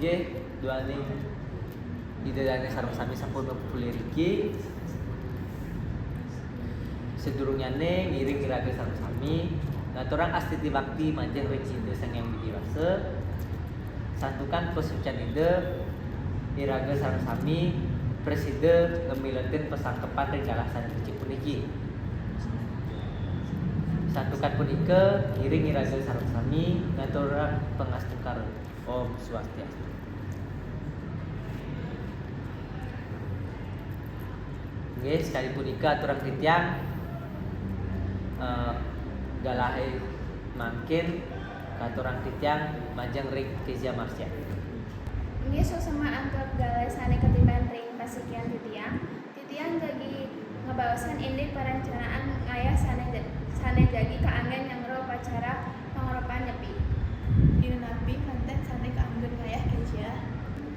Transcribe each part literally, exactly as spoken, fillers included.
Inggih, duaning Ida Dane sareng sami sampun mapupuli riki. Sadurungnyané ngiring iraga sareng sami ngaturang astiti bakti majeng ring Ida Sang Hyang Widhi Wasa. Santukan pasucan Ida, iraga sareng sami prasida ngamiletin pasangkepan ring galah sané becik puniki. Santukan punika, ngiring iraga sareng sami ngaturang pangastungkara. Om Swastiastu. Nggih, sakadi punika aturang titiang, eh, galahé mangkin katurang titiang majeng ring Kezia Marsya. Inggih, suksma antuk galah sané katimban ring pasikian titiang. Titiang jagi ngabaosang indik parencanaan ngayah sané ja-, sané jagi kaanggén nyanggra upacara pangaropan nyepi. Dina napi manten sané kaanggén ngayah, Kezia?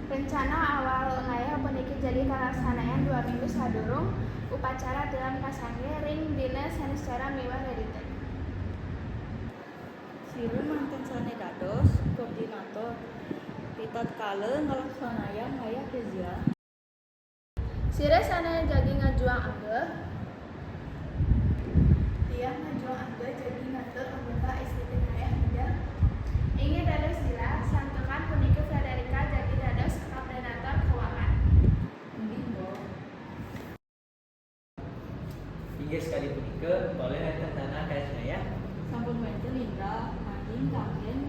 Rencana awal ngayah puniki jagi kalaksanayang dua minggu sadurung upacara tilam kasanggé ring dina Saniscara miwah Redité. Sira manten sané dados koordinator ritatkala nglaksanayang ngayah, Kezia? Sira sané jagi ngajuang angga? Tiang ngajuang angga jagi ngatur anggota S T T ngayah, Ida. Inggih dados Dila, santukan punika Frederika jagi dados koordinator keuangan. Inggih, Mbok. Inggih, sakadi punika, polih wénten Dana kayas ngayah. Sampun wénten, Indra, nanging kanggén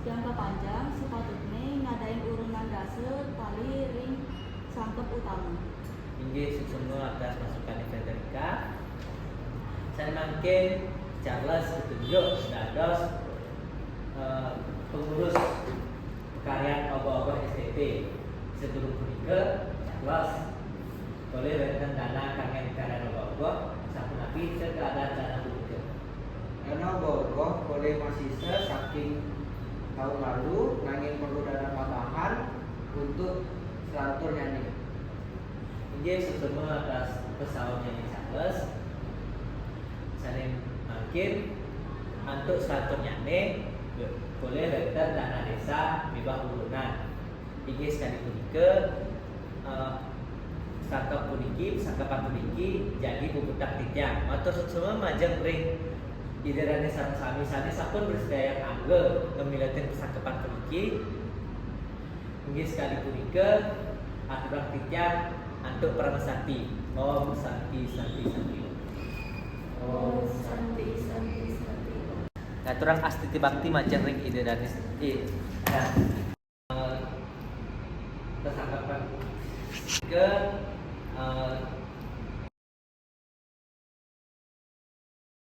jangka panjang sapatutné ngadain urunan dasa tali ring sangkep utama. Inggih, suksma atas masukané Frederika. Sané mangkin Charles ditunjuk dados, eh, pengurus pakaryan ogoh-ogoh S T T. Sadurung punika, Charles, polih wénten Dana kanggén pakaryan ogoh-ogoh, sapunapi keadaan Dana punika? Dana ogoh-ogoh polih masisa saking tahun lalu, nanging perlu dana tambahan untuk selantur nyané. Inggih, suksma atas pasautnyané Charles. Sané mangkin, antuk selanturnyané, polih wénten dana désa miwah urunan. Inggih, sakadi punika, eh, sangkep puniki, sangkepan puniki jagi puputang titiang. Matur suksma majeng ring Ida Dane sareng sami sané sampun mrasidayang angga ngamiletin pasangkepan puniki. Inggih, sakadi punika, aturang titiang antuk parama santi. Om Santi, Santi, Santi. Om Santi, Santi, Santi. Ngaturang astiti bakti majeng ring Ida Dane, eh, nah, eh, pasangkepan. Ke, eh,